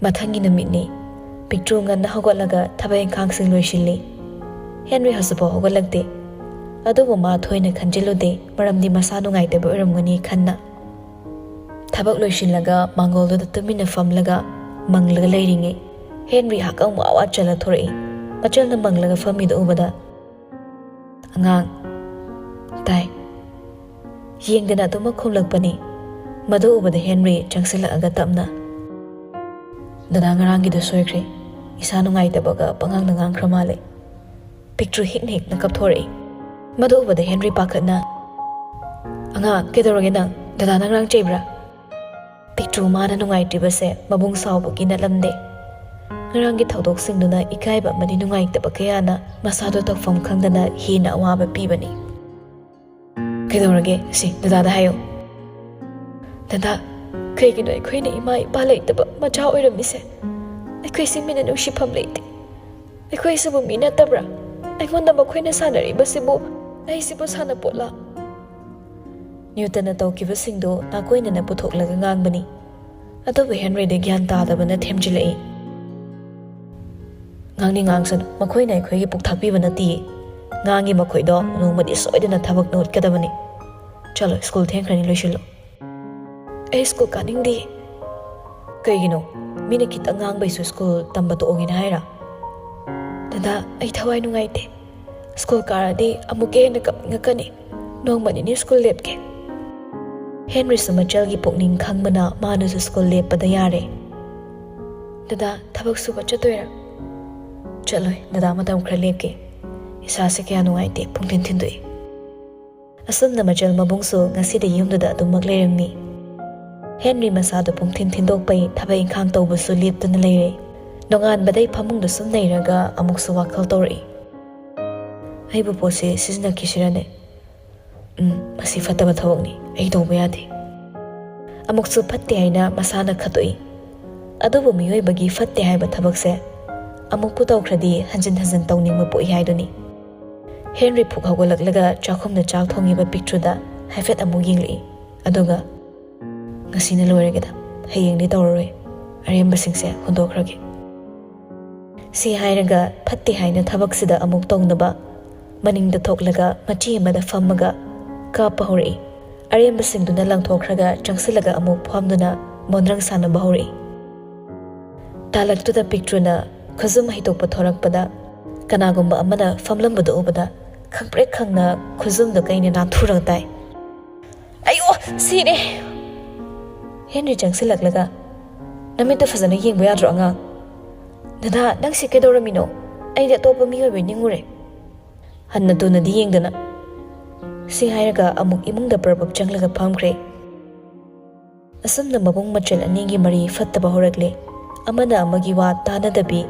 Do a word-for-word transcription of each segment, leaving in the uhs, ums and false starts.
ꯃꯊꯪꯒꯤ ꯅꯨꯃꯤꯠꯅꯤ꯫ ꯄꯤꯛꯇ꯭ꯔꯨ ꯉꯟꯅ ꯍꯧꯒꯠꯂꯒ ꯊꯕꯛ ꯏꯪꯈꯥꯡꯁꯤꯡ ꯂꯣꯏꯁꯤꯜꯂꯤ꯫ ꯍꯦꯟꯔꯤ ꯍꯧꯖꯤꯛꯐꯥꯎ ꯍꯧꯒꯠꯂꯛꯇꯦ꯫ ꯑꯗꯨꯕꯨ ꯃꯥ ꯊꯣꯏꯅ ꯈꯟꯖꯤꯜꯂꯨꯗꯦ, ꯃꯔꯝꯗꯤ ꯃꯁꯥ ꯅꯨꯡꯉꯥꯏꯇꯕ ꯑꯣꯏꯔꯝꯒꯅꯤ ꯈꯟꯅ꯫ ꯊꯕꯛ ꯂꯣꯏꯁꯤꯜꯂꯒ ꯃꯥꯡꯒꯣꯜꯗꯨꯗ ꯇꯨꯃꯤꯟꯅ ꯐꯝꯂꯒ ꯃꯪꯂꯒ ꯂꯩꯔꯤꯉꯩ, ꯍꯦꯟꯔꯤ ꯍꯛꯀꯝ ꯋꯥ ꯋꯥ ꯆꯜꯂ ꯊꯣꯔꯛꯏ꯫ ꯃꯆꯜꯅ ꯃꯪꯂꯒ ꯐꯝꯃꯤꯗꯨ ꯎꯕꯗ, "ꯑꯉꯥꯡ, ꯇꯥꯏ?" ꯌꯦꯡꯗꯅ ꯑꯗꯨꯃꯛ ꯈꯨꯝꯂꯛꯄꯅꯤ꯫ ꯃꯗꯨ ꯎꯕꯗ ꯍꯦꯟꯔꯤ ꯆꯪꯁꯤꯜꯂꯛꯑꯒ ꯇꯞꯅ, "ꯗꯗꯥ, ꯉꯔꯥꯡꯒꯤꯗꯣ ꯁꯣꯏꯈ꯭ꯔꯦ꯫ ꯏꯁꯥ ꯅꯨꯡꯉꯥꯏꯇꯕꯒ ꯄꯉꯥꯡꯗ ꯉꯥꯡꯈ꯭ꯔ ꯃꯥꯜꯂꯦ꯫" ꯄꯤꯛꯇ꯭ꯔꯨ ꯍꯤꯛꯅ ꯍꯤꯛꯅ ꯀꯞꯊꯣꯔꯛꯏ꯫ ꯃꯗꯨ ꯎꯕꯗ ꯍꯦꯟꯔꯤ ꯄꯥꯈꯠꯅ, "ꯑꯉꯥꯡ, ꯀꯩꯗꯧꯔꯒꯦ ꯅꯪ? ꯗꯗꯥꯅ ꯉꯔꯥꯡ ꯆꯩꯕ꯭ꯔꯥ?" ꯄꯤꯛꯇ꯭ꯔꯨ ꯃꯥꯅ ꯅꯨꯡꯉꯥꯏꯇ꯭ꯔꯤꯕꯁꯦ ꯃꯕꯨꯡ ꯁꯥꯎꯕꯒꯤ ꯅꯠꯂꯝꯗꯦ꯫ ꯉꯔꯥꯡꯒꯤ ꯊꯧꯗꯣꯛꯁꯤꯡꯗꯨꯅ ꯏꯀꯥꯏꯕ ꯑꯃꯗꯤ ꯅꯨꯡꯉꯥꯏꯇꯕ ꯀꯌꯥꯅ ꯃꯁꯥꯗꯣ ꯇꯧꯐꯝ ꯈꯪꯗꯅ ꯍꯦꯟꯅ ꯑꯋꯥꯕ ꯄꯤꯕꯅꯤ꯫ "ꯀꯩꯗꯧꯔꯒꯦ? ꯁꯤ ꯗꯗꯥꯗ ꯍꯥꯏꯌꯨ꯫" "ꯗꯗꯥ, ꯀꯩꯒꯤꯅꯣ ꯑꯩꯈꯣꯏꯅ ꯏꯃꯥ ꯏꯄꯥ ꯂꯩꯇꯕ ꯃꯆꯥ ꯑꯣꯏꯔꯝꯃꯤꯁꯦ? ꯑꯩꯈꯣꯏꯁꯦ ꯃꯤꯅ ꯅꯨꯡꯁꯤꯐꯝ ꯂꯩꯇꯦ꯫ ꯑꯩꯈꯣꯏꯁꯤꯕꯨ ꯃꯤ ꯅꯠꯇꯕ꯭ꯔꯥ? ꯑꯩꯉꯣꯟꯗ ꯃꯈꯣꯏꯅ ꯁꯥꯟꯅꯔꯤꯕꯁꯤꯕꯨ ꯑꯩꯁꯤꯕꯨ ꯁꯥꯟꯅꯄꯣꯠꯂꯥ?" ꯅ꯭ꯌꯨꯇꯟꯅ ꯇꯧꯈꯤꯕꯁꯤꯡꯗꯨ ꯅꯥꯀꯣꯏꯅꯅ ꯄꯨꯊꯣꯛꯂꯒ ꯉꯥꯡꯕꯅꯤ꯫ ꯑꯗꯨꯕꯨ ꯍꯦꯟꯔꯤꯗꯤ ꯒ꯭ꯌꯥꯟ ꯇꯥꯗꯕꯅ ꯊꯦꯝꯖꯤꯜꯂꯛꯏ꯫ "ꯉꯥꯡꯅꯤꯡ ꯉꯥꯡꯁꯅꯨ, ꯃꯈꯣꯏꯅ ꯑꯩꯈꯣꯏꯒꯤ ꯄꯨꯛ ꯊꯥꯛꯄꯤꯕ ꯅꯠꯇꯤꯌꯦ꯫ ꯉꯥꯡꯉꯤ ꯃꯈꯣꯏꯗꯣ ꯅꯣꯡꯃꯗꯤ ꯁꯣꯏꯗꯅ ꯊꯕꯛꯅ ꯎꯠꯀꯗꯕꯅꯤ꯫ ꯆꯠꯂꯣ, ꯁ꯭ꯀꯨꯜ ꯊꯦꯡꯈ꯭ꯔꯅꯤ, ꯂꯣꯏꯁꯤꯜꯂꯣ꯫" "ꯑꯩ ꯁ꯭ꯀꯨꯜ ꯀꯥꯅꯤꯡꯗꯦ꯫" "ꯀꯩꯒꯤꯅꯣ? ꯃꯤꯅ ꯈꯤꯇꯪ ꯉꯥꯡꯕꯩꯁꯨ ꯁ꯭ꯀꯨꯜ ꯇꯝꯕ ꯇꯣꯛꯑꯣꯒꯦꯅ ꯍꯥꯏꯔ?" "ꯗꯗꯥ, ꯑꯩ ꯊꯋꯥꯏ ꯅꯨꯡꯉꯥꯏꯇꯦ꯫ ꯁ꯭ꯀꯨꯜ ꯀꯥꯔꯗꯤ ꯑꯃꯨꯛꯀ ꯍꯦꯟꯅ ꯀꯞꯅꯤꯡꯉꯛꯀꯅꯤ꯫ ꯅꯣꯡꯃ ꯅꯤꯅꯤ ꯁ꯭ꯀꯨꯜ ꯂꯦꯞꯀꯦ꯫" ꯍꯦꯟꯔꯤꯁꯨ ꯃꯆꯜꯒꯤ ꯄꯨꯛꯅꯤꯡ ꯈꯪꯕꯅ ꯃꯥꯅꯁꯨ ꯁ꯭ꯀꯨꯜ ꯂꯦꯞꯄꯗ ꯌꯥꯔꯦ꯫ "ꯗꯗꯥ, ꯊꯕꯛ ꯁꯨꯕ ꯆꯠꯇꯣꯏꯔꯥ?" "ꯆꯠꯂꯣꯏ, ꯗꯗꯥ ꯃꯇꯝ ꯈꯔ ꯂꯦꯞꯀꯦ꯫ ꯏꯁꯥꯁꯦ ꯀꯌꯥ ꯅꯨꯡꯉꯥꯏꯇꯦ, ꯄꯨꯡꯊꯤꯟ ꯊꯤꯟꯗꯣꯛꯏ꯫" ꯑꯁꯨꯝꯅ ꯃꯆꯜ ꯃꯕꯨꯡꯁꯨ ꯉꯁꯤꯗꯤ ꯌꯨꯝꯗꯨꯗ ꯑꯗꯨꯃꯛ ꯂꯩꯔꯝꯃꯤ꯫ ꯍꯦꯟꯔꯤ ꯃꯁꯥꯗꯨ ꯄꯨꯡꯊꯤꯟ ꯊꯤꯟꯗꯣꯛꯄꯩ ꯊꯕꯛ ꯏꯪꯈꯥꯡ ꯇꯧꯕꯁꯨ ꯂꯦꯞꯇꯨꯅ ꯂꯩꯔꯦ꯫ ꯅꯣꯡꯉꯥꯟꯕꯗꯩ ꯐꯃꯨꯡꯗ ꯁꯨꯝ ꯂꯩꯔꯒ ꯑꯃꯨꯛꯁꯨ ꯋꯥꯈꯜ ꯇꯧꯔꯛꯏ꯫ "ꯑꯩꯕꯨ ꯄꯣꯠꯁꯤ ꯁꯤꯖꯤꯟꯅꯈꯤꯁꯤꯔꯅꯦ? ꯎꯝ, ꯃꯁꯤ ꯐꯠꯇꯕ ꯊꯕꯛꯅꯤ, ꯑꯩ ꯇꯧꯕ ꯌꯥꯗꯦ꯫" ꯑꯃꯨꯛꯁꯨ ꯐꯠꯇꯦ ꯍꯥꯏꯅ ꯃꯁꯥꯅ ꯈꯠꯇꯣꯛꯏ꯫ ꯑꯗꯨꯕꯨ ꯃꯤꯑꯣꯏꯕꯒꯤ ꯐꯠꯇꯦ ꯍꯥꯏꯕ ꯊꯕꯛꯁꯦ ꯑꯃꯨꯛꯄꯨ ꯇꯧꯈ꯭ꯔꯗꯤ ꯍꯟꯖꯤꯟ ꯍꯟꯖꯤꯟ ꯇꯧꯅꯤꯡꯕ ꯄꯣꯛꯏ ꯍꯥꯏꯗꯨꯅꯤ꯫ ꯍꯦꯟꯔꯤ ꯐꯨꯛ ꯍꯧꯒꯠꯂꯛꯂꯒ ꯆꯥꯛꯈꯨꯝꯗ ꯆꯥꯛ ꯊꯣꯡꯉꯤꯕ ꯄꯤꯛꯇ꯭ꯔꯨꯗ ꯍꯥꯏꯐꯦꯠ ꯑꯃꯨꯛ ꯌꯦꯡꯂꯛꯏ꯫ ꯑꯗꯨꯒ, "ꯉꯁꯤꯅ ꯂꯣꯏꯔꯒꯦꯗ, ꯍꯌꯦꯡꯗꯤ ꯇꯧꯔꯔꯣꯏ꯫ ꯑꯔꯦꯝꯕꯁꯤꯡꯁꯦ ꯍꯨꯟꯗꯣꯛꯈ꯭ꯔꯒꯦ꯫ ꯁꯤ ꯍꯥꯏꯔꯒ ꯐꯠꯇꯦ ꯍꯥꯏꯅ ꯊꯕꯛꯁꯤꯗ ꯑꯃꯨꯛ ꯇꯧꯅꯕ ꯃꯅꯤꯡꯗ ꯊꯣꯛꯂꯒ ꯃꯆꯤ ꯑꯃꯗ ꯐꯝꯃꯒ ꯀꯥꯞꯄ ꯍꯧꯔꯛꯏ꯫ ꯑꯔꯦꯝꯕꯁꯤꯡꯗꯨꯅ ꯂꯪꯊꯣꯛꯈ꯭ꯔꯒ ꯆꯪꯁꯤꯜꯂꯒ ꯑꯃꯨꯛ ꯐꯝꯗꯨꯅ ꯃꯣꯟꯗ꯭ꯔꯪ ꯁꯥꯟꯅꯕ ꯍꯧꯔꯛꯏ꯫ ꯇꯥꯂꯛꯇꯨꯗ ꯄꯤꯛꯇ꯭ꯔꯨꯅ ꯈꯨꯖꯨꯝ ꯍꯩꯗꯣꯛꯄ ꯊꯣꯔꯛꯄꯗ ꯀꯅꯥꯒꯨꯝꯕ ꯑꯃꯅ ꯐꯝꯂꯝꯕꯗꯨ ꯎꯕꯗ ꯈꯪꯄ꯭ꯔꯦꯛ ꯈꯪꯅ ꯈꯨꯖꯨꯝꯗꯣ ꯀꯩꯅ ꯅꯥꯟꯊꯨꯔꯒ ꯇꯥꯏ꯫ "ꯑꯌꯣ, ꯁꯤꯔꯦ!" ꯍꯦꯟꯔꯤ ꯆꯪꯁꯤꯜꯂꯛꯂꯒ, "ꯅꯃꯤꯠꯇ ꯐꯖꯅ ꯌꯦꯡꯕ ꯌꯥꯗ꯭ꯔꯣ, ꯑꯉꯥꯡ?" "ꯗꯗꯥ, ꯅꯪꯁꯤ ꯀꯩꯗꯧꯔꯝꯃꯤꯅꯣ? ꯑꯩꯗꯤ ꯑꯇꯣꯞꯄ ꯃꯤꯑꯣꯏꯕ ꯅꯤꯡꯉꯨꯔꯦ꯫" ꯍꯟꯅ ꯊꯨꯅꯗꯤ ꯌꯦꯡꯗꯅ꯫ ꯁꯤ ꯍꯥꯏꯔꯒ ꯑꯃꯨꯛ ꯏꯃꯨꯡꯗ ꯄ꯭ꯔꯕꯛ ꯆꯪꯂꯒ ꯐꯝꯈ꯭ꯔꯦ꯫ ꯑꯁꯨꯝꯅ ꯃꯕꯨꯡ ꯃꯆꯜ ꯑꯅꯤꯒꯤ ꯃꯔꯤ ꯐꯠꯇꯕ ꯍꯧꯔꯛꯂꯦ꯫ ꯑꯃꯅ ꯑꯃꯒꯤ ꯋꯥ ꯇꯥꯅꯗꯕꯤ,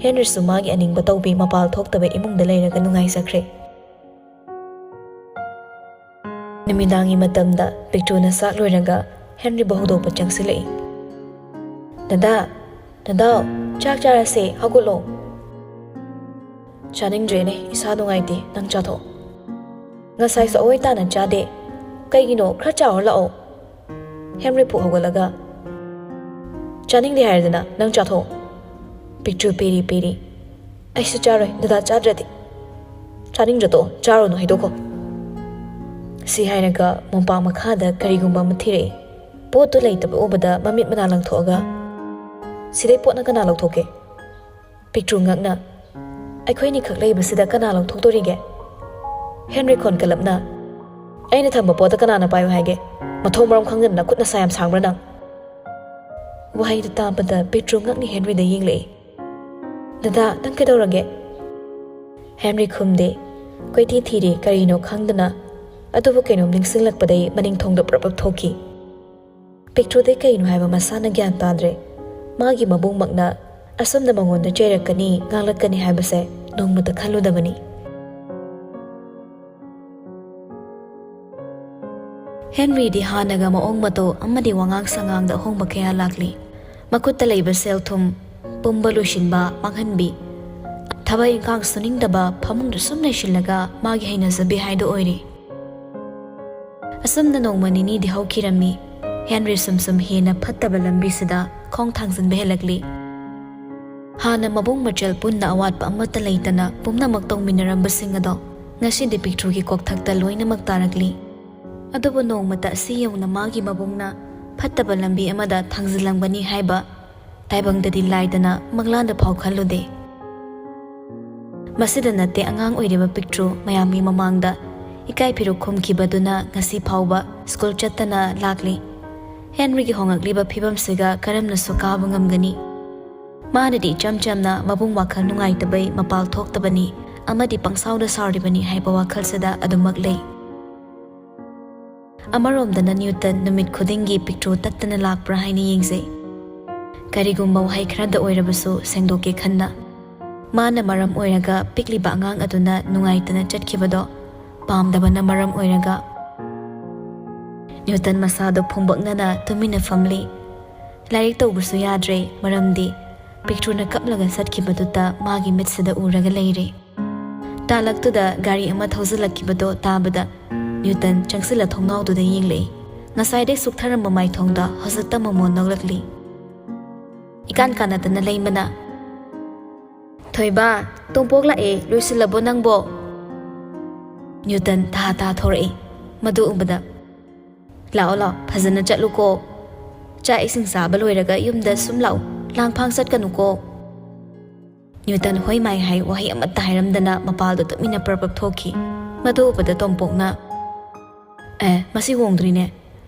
ꯍꯦꯟꯔꯤꯁꯨ ꯃꯥꯒꯤ ꯑꯅꯤꯡꯕ ꯇꯧꯕꯤ, ꯃꯄꯥꯜ ꯊꯣꯛꯇꯕ ꯏꯃꯨꯡꯗ ꯂꯩꯔꯒ ꯅꯨꯡꯉꯥꯏꯖꯈ꯭ꯔꯦ꯫ ꯅꯨꯃꯤꯗꯥꯡꯒꯤ ꯃꯇꯝꯗ ꯄꯤꯛꯇ꯭ꯔꯨꯅ ꯆꯥꯛ ꯂꯣꯏꯔꯒ ꯍꯦꯟꯔꯤꯕꯨ ꯍꯧꯗꯣꯛꯄ ꯆꯪꯁꯤꯜꯂꯛꯏ꯫ "ꯗꯗꯥ, ꯗꯗꯥꯎ, ꯆꯥꯛ ꯆꯥꯔꯁꯦ, ꯍꯧꯒꯠꯂꯣ꯫" "ꯆꯥꯅꯤꯡꯗ꯭ꯔꯦꯅꯦ, ꯏꯁꯥ ꯅꯨꯡꯉꯥꯏꯇꯦ, ꯅꯪ ꯆꯥꯊꯣꯛ꯫" "ꯉꯁꯥꯏꯁꯨ ꯑꯋꯣꯏ ꯇꯥꯅ ꯆꯥꯗꯦ, ꯀꯩꯒꯤꯅꯣ? ꯈꯔ ꯆꯥꯎꯔ ꯂꯥꯛꯑꯣ꯫" ꯍꯦꯟꯔꯤ ꯐꯨꯛ ꯍꯧꯒꯠꯂꯒ, "ꯆꯥꯅꯤꯡꯗꯦ ꯍꯥꯏꯔꯗꯅ, ꯅꯪ ꯆꯥꯊꯣꯛ꯫" ꯄꯤꯛꯇ꯭ꯔꯨ ꯄꯦꯔꯤ ꯄꯦꯔꯤ, "ꯑꯩꯁꯨ ꯆꯥꯔꯣꯏ, ꯗꯗꯥ ꯆꯥꯗ꯭ꯔꯗꯤ꯫" "ꯆꯥꯅꯤꯡꯗ꯭ꯔꯗꯣ ꯆꯥꯔꯨꯅꯨ, ꯍꯩꯗꯣꯛꯈꯣ꯫" ꯁꯤ ꯍꯥꯏꯔꯒ ꯃꯣꯝꯄꯥꯛ ꯃꯈꯥꯗ ꯀꯔꯤꯒꯨꯝꯕ ꯑꯃ ꯊꯤꯔꯛꯏ꯫ ꯄꯣꯠꯇꯨ ꯂꯩꯇꯕ ꯎꯕꯗ ꯃꯃꯤꯠ ꯃꯅꯥ ꯂꯪꯊꯣꯛꯑꯒ, "ꯁꯤꯗꯩ ꯄꯣꯠꯅ ꯀꯅꯥ ꯂꯧꯊꯣꯛꯀꯦ?" ꯄꯤꯛꯇ꯭ꯔꯨ ꯉꯛꯅ, "ꯑꯩꯈꯣꯏꯅꯤꯈꯛ ꯂꯩꯕꯁꯤꯗ ꯀꯅꯥ ꯂꯧꯊꯣꯛꯇꯣꯔꯤꯒꯦ?" ꯍꯦꯟꯔꯤ ꯈꯣꯟ ꯀꯜꯂꯞꯅ, "ꯑꯩꯅ ꯊꯝꯕ ꯄꯣꯠꯇ ꯀꯅꯥꯅ ꯄꯥꯏꯌꯨ ꯍꯥꯏꯒꯦ? ꯃꯊꯣꯡ ꯃꯔꯝ ꯈꯪꯗꯅ ꯅꯈꯨꯠ ꯅꯁꯥ ꯌꯥꯝ ꯁꯥꯡꯕ꯭ꯔꯥ ꯅꯪ?" ꯋꯥꯍꯩꯗꯨ ꯇꯥꯕꯗ ꯄꯤꯛꯇ꯭ꯔꯨ ꯉꯛꯅ ꯍꯦꯟꯔꯤꯗ ꯌꯦꯡꯂꯛꯏ꯫ "ꯗꯗꯥ, ꯅꯪ ꯀꯩꯗꯧꯔꯒꯦ?" ꯍꯦꯟꯔꯤ ꯈꯨꯝꯗꯦ꯫ ꯀꯣꯏꯊꯤ ꯊꯤꯔꯤ, ꯀꯔꯤꯅꯣ ꯈꯪꯗꯅ꯫ ꯑꯗꯨꯕꯨ ꯀꯩꯅꯣꯝ ꯅꯤꯡꯁꯤꯡꯂꯛꯄꯗꯩ ꯃꯅꯤꯡ ꯊꯣꯡꯗ ꯄ꯭ꯔꯞ ꯄ꯭ꯔꯞ ꯊꯣꯛꯈꯤ꯫ ꯄꯤꯛꯇ꯭ꯔꯨꯗꯤ ꯀꯩꯅꯣ ꯍꯥꯏꯕ ꯃꯁꯥꯅ ꯒ꯭ꯌꯥꯟ ꯇꯥꯗ꯭ꯔꯦ꯫ ꯃꯥꯒꯤ ꯃꯕꯨꯡꯃꯛꯅ ꯑꯁꯨꯝꯅ ꯃꯉꯣꯟꯗ ꯆꯩꯔꯛꯀꯅꯤ, ꯉꯥꯡꯂꯛꯀꯅꯤ ꯍꯥꯏꯕꯁꯦ ꯅꯣꯡꯃꯇ ꯈꯜꯂꯨꯗꯕꯅꯤ꯫ ꯍꯦꯟꯔꯤꯗꯤ ꯍꯥꯟꯅꯒ ꯃꯑꯣꯡ ꯃꯇꯧ ꯑꯃꯗꯤ ꯋꯥꯉꯥꯡ ꯁꯉꯥꯡꯗ ꯑꯍꯣꯡꯕ ꯀꯌꯥ ꯂꯥꯛꯂꯤ꯫ ꯃꯈꯨꯠꯇ ꯂꯩꯕ ꯁꯦꯜ ꯊꯨꯝ ꯄꯨꯝꯕ ꯂꯣꯏꯁꯤꯟꯕ, ꯃꯥꯡꯍꯟꯕꯤ, ꯊꯕꯛ ꯏꯪꯈꯥꯡ ꯁꯨꯅꯤꯡꯗꯕ, ꯐꯃꯨꯡꯗ ꯁꯨꯝ ꯂꯩꯁꯤꯜꯂꯒ ꯃꯥꯒꯤ ꯍꯩꯅꯖꯕꯤ ꯍꯥꯏꯗꯨ ꯑꯣꯏꯔꯤ꯫ ꯑꯁꯨꯝꯅ ꯅꯣꯡꯃ ꯅꯤꯅꯤꯗꯤ ꯍꯧꯈꯤꯔꯝꯃꯤ꯫ ꯍꯦꯟꯔꯤ ꯁꯨꯝ ꯁꯨꯝ ꯍꯦꯟꯅ ꯐꯠꯇꯕ ꯂꯝꯕꯤꯁꯤꯗ ꯈꯣꯡ ꯊꯥꯡꯖꯤꯟꯕ ꯍꯦꯜꯂꯛꯂꯤ꯫ ꯍꯥꯟꯅ ꯃꯕꯨꯡ ꯃꯆꯜ ꯄꯨꯟꯅ ꯑꯋꯥꯠꯄ ꯑꯃꯠꯇ ꯂꯩꯇꯅ ꯄꯨꯝꯅꯃꯛ ꯇꯧꯃꯤꯟꯅꯔꯝꯕꯁꯤꯡ ꯑꯗꯣ ꯉꯁꯤꯗꯤ ꯄꯤꯛꯇ꯭ꯔꯨꯒꯤ ꯀꯣꯛꯊꯛꯇ ꯂꯣꯏꯅꯃꯛ ꯇꯥꯔꯛꯂꯤ꯫ ꯑꯗꯨꯕꯨ ꯅꯣꯡꯃꯇ ꯑꯁꯤ ꯌꯧꯅ ꯃꯥꯒꯤ ꯃꯕꯨꯡꯅ ꯐꯠꯇꯕ ꯂꯝꯕꯤ ꯑꯃꯗ ꯊꯥꯡꯖꯤꯜꯂꯝꯒꯅꯤ ꯍꯥꯏꯕ ꯇꯥꯏꯕꯪꯗꯗꯤ ꯂꯥꯏꯗꯅ ꯃꯪꯂꯥꯟꯗ ꯐꯥꯎ ꯈꯜꯂꯨꯗꯦ꯫ ꯃꯁꯤꯗ ꯅꯠꯇꯦ, ꯑꯉꯥꯡ ꯑꯣꯏꯔꯤꯕ ꯄꯤꯛꯇ꯭ꯔꯨ ꯃꯌꯥꯝꯒꯤ ꯃꯃꯥꯡꯗ ꯏꯀꯥꯏ ꯐꯤꯔꯨꯛ ꯈꯨꯝꯈꯤꯕꯗꯨꯅ ꯉꯁꯤ ꯐꯥꯎꯕ ꯁ꯭ꯀꯨꯜ ꯆꯠꯇꯅ ꯂꯥꯛꯂꯤ꯫ ꯍꯦꯟꯔꯤꯒꯤ ꯍꯣꯡꯂꯛꯂꯤꯕ ꯐꯤꯕꯝꯁꯤꯒ ꯀꯔꯝꯅꯁꯨ ꯀꯥꯕ ꯉꯝꯒꯅꯤ? ꯃꯥꯅꯗꯤ ꯏꯆꯝ ꯆꯝꯅ ꯃꯕꯨꯡ ꯋꯥꯈꯜ ꯅꯨꯡꯉꯥꯏꯇꯕꯩ ꯃꯄꯥꯜ ꯊꯣꯛꯇꯕꯅꯤ ꯑꯃꯗꯤ ꯄꯪꯁꯥꯎꯗ ꯁꯥꯎꯔꯤꯕꯅꯤ ꯍꯥꯏꯕ ꯋꯥꯈꯜꯁꯤꯗ ꯑꯗꯨꯃꯛ ꯂꯩ꯫ ꯑꯃꯔꯣꯝꯗꯅ ꯅ꯭ꯌꯨꯇꯟ ꯅꯨꯃꯤꯠ ꯈꯨꯗꯤꯡꯒꯤ ꯄꯤꯛꯇ꯭ꯔꯨ ꯇꯠꯇꯅ ꯂꯥꯛꯄ꯭ꯔꯥ ꯍꯥꯏꯅ ꯌꯦꯡꯖꯩ꯫ ꯀꯔꯤꯒꯨꯝꯕ ꯋꯥꯍꯩ ꯈꯔꯗ ꯑꯣꯏꯔꯕꯁꯨ ꯁꯦꯡꯗꯣꯛꯀꯦ ꯈꯟꯅ꯫ ꯃꯥꯅ ꯃꯔꯝ ꯑꯣꯏꯔꯒ ꯄꯤꯛꯂꯤꯕ ꯑꯉꯥꯡ ꯑꯗꯨꯅ ꯅꯨꯡꯉꯥꯏꯇꯅ ꯆꯠꯈꯤꯕꯗꯣ ꯄꯥꯝꯗꯕꯅ ꯃꯔꯝ ꯑꯣꯏꯔꯒ꯫ ꯅ꯭ꯌꯨꯇꯟ ꯃꯁꯥꯗꯣ ꯐꯨꯝꯕꯛꯅꯅ ꯇꯨꯃꯤꯟꯅ ꯐꯝꯂꯤ꯫ ꯂꯥꯏꯔꯤꯛ ꯇꯧꯕꯁꯨ ꯌꯥꯗ꯭ꯔꯦ, ꯃꯔꯝꯗꯤ ꯄꯤꯛꯇ꯭ꯔꯨꯅ ꯀꯞꯂꯒ ꯆꯠꯈꯤꯕꯗꯨꯇ ꯃꯥꯒꯤ ꯃꯤꯠꯁꯤꯗ ꯎꯔꯒ ꯂꯩꯔꯦ꯫ ꯇꯥꯂꯛꯇꯨꯗ ꯒꯥꯔꯤ ꯑꯃ ꯊꯧꯖꯤꯜꯂꯛꯈꯤꯕꯗꯣ ꯇꯥꯕꯗ ꯅ꯭ꯌꯨꯇꯟ ꯆꯪꯁꯤꯜꯂ ꯊꯣꯡꯅꯥꯎꯗꯨꯗ ꯌꯦꯡꯂꯛꯏ꯫ ꯉꯁꯥꯏꯗꯩ ꯁꯨꯛꯊꯔꯝꯕ ꯃꯥꯏꯊꯣꯡꯗ ꯍꯧꯖꯤꯛꯇ ꯃꯃꯣꯟ ꯅꯣꯛꯂꯛꯂꯤ꯫ ꯏꯀꯥꯟ ꯀꯥꯟꯅꯗꯅ ꯂꯩꯃꯅ, "ꯊꯣꯏꯕ, ꯇꯣꯝꯄꯣꯛ ꯂꯥꯛꯑꯦ, ꯂꯣꯏꯁꯤꯜꯂꯕꯣ ꯅꯪꯕꯣ?" ꯅ꯭ꯌꯨꯇꯟ ꯊꯥ ꯊꯥ ꯊꯣꯔꯛꯏ꯫ ꯃꯗꯨ ꯎꯕꯗ, "ꯂꯥꯛꯑꯣ ꯂꯥꯛꯑꯣ, ꯐꯖꯅ ꯆꯠꯂꯨꯀꯣ꯫ ꯆꯥꯛ ꯏꯁꯤꯡ ꯆꯥꯕ ꯂꯣꯏꯔꯒ ꯌꯨꯝꯗ ꯁꯨꯝ ꯂꯥꯛꯎ, ꯂꯥꯡꯐꯥꯡ ꯆꯠꯀꯅꯨꯀꯣ꯫" ꯅ꯭ꯌꯨꯇꯟ ꯍꯣꯏ ꯃꯥꯏ ꯍꯥꯏ ꯋꯥꯍꯩ ꯑꯃꯠꯇ ꯍꯥꯏꯔꯝꯗꯅ ꯃꯄꯥꯜꯗꯣ ꯇꯨꯃꯤꯟꯅ ꯄ꯭ꯔꯞ ꯄ꯭ꯔꯞ ꯊꯣꯛꯈꯤ꯫ ꯃꯗꯨ ꯎꯕꯗ ꯇꯣꯝꯄꯣꯛꯅ, "ꯑꯦ, ꯃꯁꯤ ꯍꯣꯡꯗ꯭ꯔꯤꯅꯦ꯫